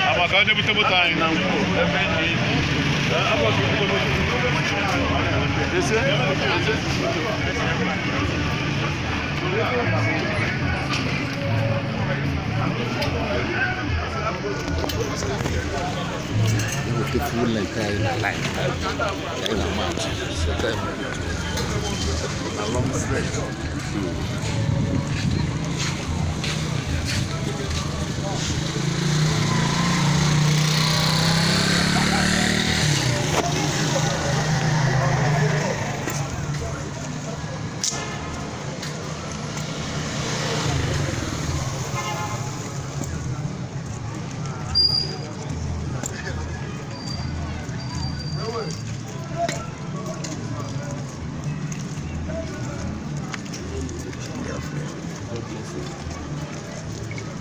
Amaka onye bute moto anyị na nkwụ ebe ese. Eweta full length anyị na line ka anyị na march so time na long stretch.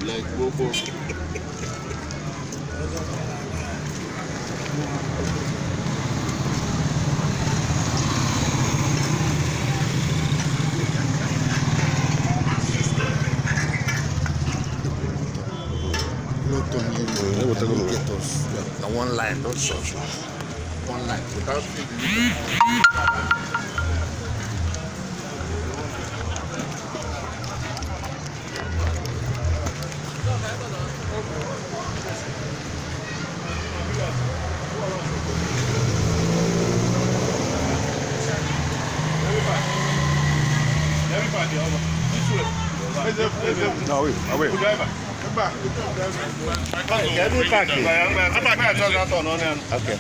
Like gbogbo. No turn you no get us na one line, don short one line without. Everybody, over. This way. Ah oui, ah oui. Driver. Okay.